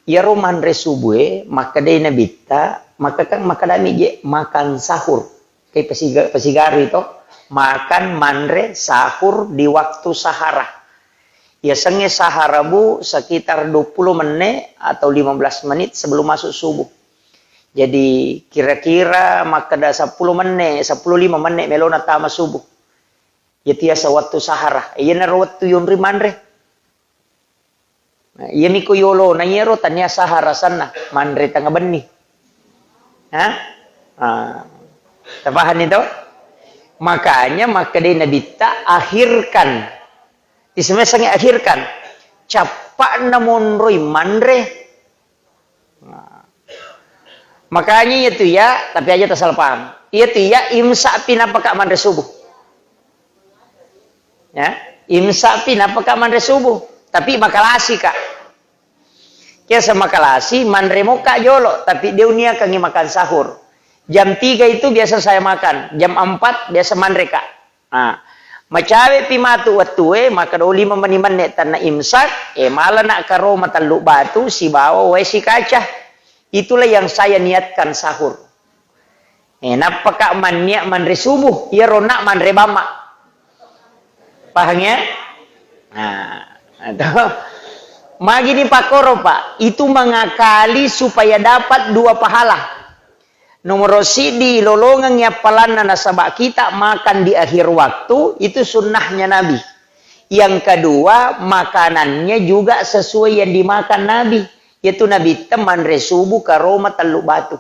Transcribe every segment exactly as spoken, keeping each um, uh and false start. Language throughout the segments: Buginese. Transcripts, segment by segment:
Iyaro manre subuh e, makkedai Nabitta, maka kan makkedami je makan sahur. Ke pasiga-, pasigarui to, makan, manre, sahur di waktu sahara. Yasengnge sahara, Bu, sekitar dua puluh menit atau lima belas menit sebelum masuk subuh. Jadi kira-kira makkeda seppulo menne, seppulo lima menne melona tama subuh. Iyatu yaseng wettu sahara. Iyanaro wettu yonri manre. Nah, iyami ko yolona iyaro tania sahara sanna, manre tengnga benni. Hah? Ah. Tapahanni to? Makanya makkedai Nabitta, "Akhirkan." Isemesangngi akhirkan. Cappa'na monroi manre. Nah. Makanya iyatu ya, tapi aja tasalah paham. Iyatu ya, imsak pi napaka manre subuh. Ya, imsak pi napaka manre subuh. Tapi makalasi ka. Kiasa makalasi, manre moka jolo, tapi de uniakangi makan sahur. Jam tiga itu biasa saya makan, jam empat biasa manre ka. Nah, macawepi matu wettue, makkeda lima meni menne tanna imsak, eh, malana karoma tellu batu sibawa wae sikaca. Itulah yang saya niatkan sahur. Eh, nappaka manniat manre subuh, iyaro nak manre bamma. Paham ya? Nah, itu. Magini pakkoro, Pak. Itu mengakali supaya dapat dua pahala. Nomoro siddi, lolongengngi appalanna nasaba kita makan di akhir waktu, itu sunnahnya Nabi. Yang kedua, makanannya juga sesuai yang dimakan Nabi. Yaitu Nabi manre subuh karoma tellu batu.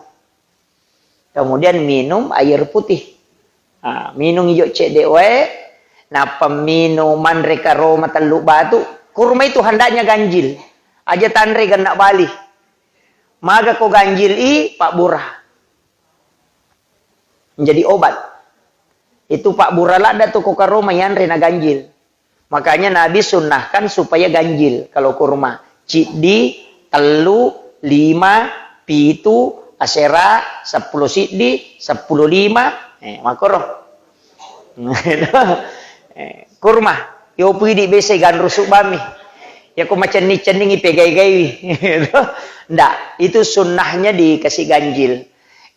Kemudian minum air putih. Ah, minung ijo cedde wae, nappa minung manre karoma tellu batu. Kurma itu hendaknya ganjil. Aja tanre genna bali. Maga ko ganjil i, pabbura. Menjadi obat. Itu pabbura ladda tu ko karoma yanre na ganjil. Makanya Nabi sunnahkan supaya ganjil kalau kurma. Ciddi, tellu, lima, pitu, asera, seppulo siddi, seppulo lima, eh, makoro. Eh, kurma, yopu idi bese ganrusu bami. Ya ko macenning-cenningi pegai-gaiwi. Ndak, itu sunnahnya dikasih ganjil.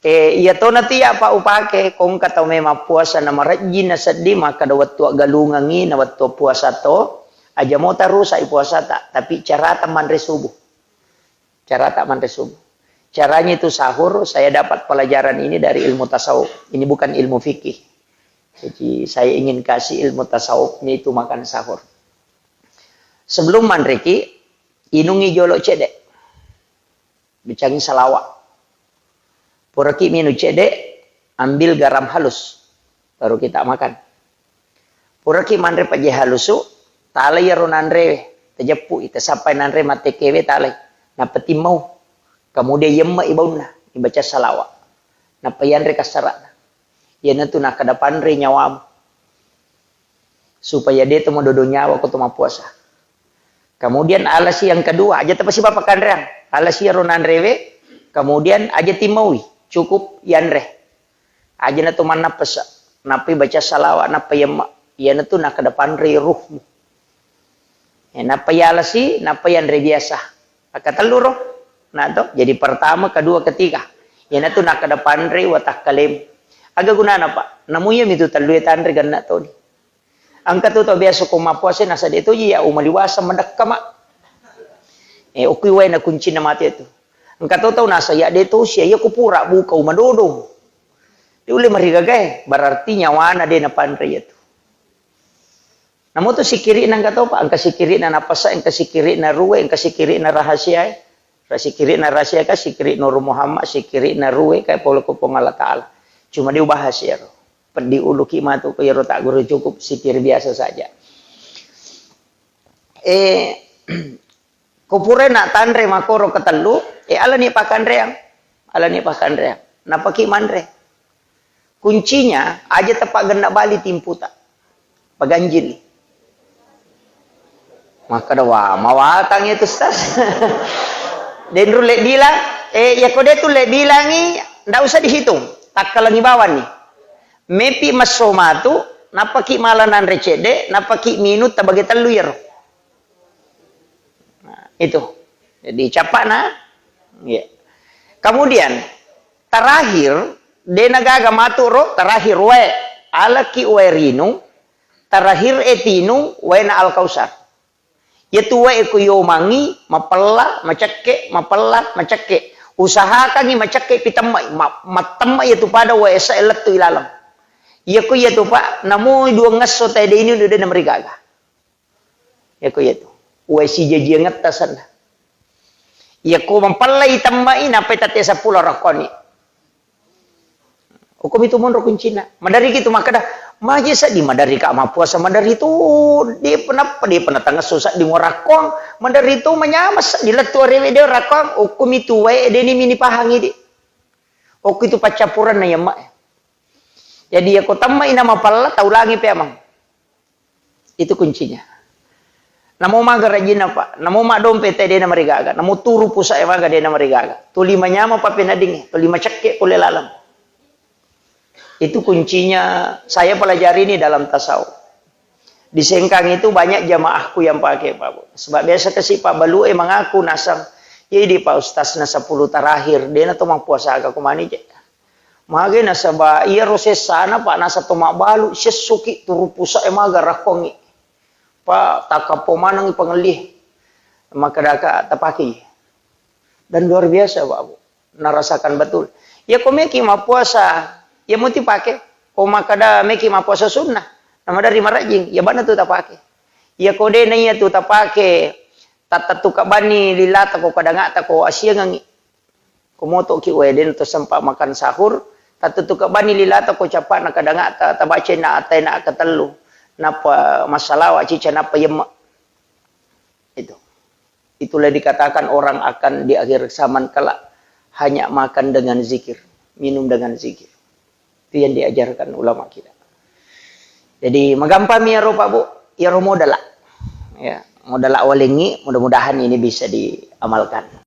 Eh, iya tona tu iya, Pak, upake, ko engka tau memang puasa na marejjing na seddi, makkeda wettu aggalungengngi na wettu puasa to, aja mota rusak i puasata, tapi carata manre subuh. Carata manre subuh. Caranya itu sahur, saya dapat pelajaran ini dari ilmu tasawuf. Ini bukan ilmu fikih. Jadi, saya ingin kasih ilmu tasawufnya itu makan sahur. Sebelum manreki, inungi jolo cedde. Bicangi salawa. Puraki minung cedde, ambil garam halus. Baru kita makan. Puraki manre pejje halusu, talai iyaro nanrewe, tajeppui, tasappai nanre mattekewe, talai. Nappa timmau. Kemudian yemme i baunna, ibaca salawa. Nappa yanre kassarana. Iyanatu nakkeda panre nyawamu. Supaya de to madodo nyawa ko to mappuasa. Kemudian alasi yang kedua, aja tapasiba pakkanreang. Alasi iyaro nanrewe, kemudian aja timmaui, cukup yanre. Aja na to mannappasa, nappai baca salawa, nappa yemma. Iyanatu nakkeda panre ruhmu. Eh, nappa yalasi, nappa yanre biasa. Akkatellu ro. Nah, to. Jadi pertama, kedua, ketiga. Iyanatu nakkeda panre watakkalem. Aga gunana, Pak? Namu iyami tu tellue tanre genna toni. Engka tu tau biasa ko mappuasa nasa de toji ya umali wasa madekka, Mak. Eh, okui wae na kuncinna mate tu. Engka to tau nasa ya de tosi ya ko pura buka umadodo. De ulle marigagae, berarti nyawana de napanre ya tu. Namo tu sikiri'na engka to, Pak, engka sikiri'na napasa, engka sikiri'na ruwe, engka sikiri'na rahasiae. Ra sikiri'na rahasia ka, sikiri Nur Muhammad, sikiri'na ruwe ka pole ko Puang Allah Taala. Cuma de ubahas iyaro. Peddi uluki matu ko iyaro tagguru, cukup sikir biasa saja. Eh, ko pura na tanre makoro ketellu, eh, alani pakkanreang. Alani pakkanreang. Napaki manre. Kuncinya, aja tapaggenna bali timputa. Paganjili. Makkeda, "Wah, mawatang itu, Ustaz." Denru le bilang, eh, ya ko de tu le bilangi, ndak usah dihitung. Takkalangi bawang ni. Mepi masso matu, napaki mala nanre cedde, napaki minung tabage tellu iyaro. Nah, itu. Jadi, cappa'na, iya. Kemudian, terakhir, de' na gaga matu ro, terakhir wae. Alaki wae rinung, terakhir e tinung, waena Al-Kausar. Iyatu wae ko yomangi, mapella, macekke, mapella, macekke. Usahakangi macekke pi temmai, ma-, mattemma iyatu pada wae esa lettu ilaleng. Iyako iyatu, Pak, namo duangngesso tae de' ini de' na marigaga. Iyako iyatu. Wae sijajiangetta senna. Iyako mapellai temmai, nappai tette seppulo rakkoni. Okkomi tu monro kuncinna. Maderri ki tu makkeda, maje seddi maderri ka mappuasa maderri tu, de' penappa, de' pernah tangesso seddi ngorakkong, maderri tu manyameng seddi lettu arewe de' rakkong, okkomi tu wae de' ni mini pahangi di. Okko itu paccappurenna iya, Mak. Jadi, iyako temmai na mapella, taulangi pe amang. Itu kuncinya. Namo maga rajinna, Pak. Namo maddompe te de' na marigaga. Namo turu pusa e maga de' na marigaga. Tuli manyameng pappeneddingnge, tuli macekke pole laleng. Itu kuncinya saya pelajari ini dalam tasawuf. Di Sengkang itu banyak jamaahku yang pakai, Pak Bu. Sebab biasa kasi Pak Balu e mengaku nasang, "Iya di Pak Ustaz na sepuluh terakhir, de' na to mappuasa aga kumani je." Mage nasaba iyaro sessana, Pak, nasa to mabbalu, sessoki turu pusa e maga rakkongi. Pak, takappo manengi pangelli. Makkedaka tapakei. Dan luar biasa, Pak, Bu. Narasakan betul. Iya ko meki mappuasa, iya muti pake. Ko makkeda meki mappuasa sunnah, namaderri marajing, iya bana tu tapake. Iya ko de' na iya tu tapake, tattettu kabbanni lilata ko kadangata ko asiangengi. Ko moto'ki wae de' na to sempa makan sahur, tattutu kabbanni lilata ko cappa'na kadangata, tabacai na atai na katellu, nappa massalawa cica nappa yemme. Itu. Itulah dikatakan orang akan di akhir zaman kelak hanya makan dengan zikir, minum dengan zikir. Itu yang diajarkan ulama kita. Jadi, magampang mi iyaro, Pak Bu, iyaro modala. Ya, modala walengngi, mudah-mudahan ini bisa diamalkan.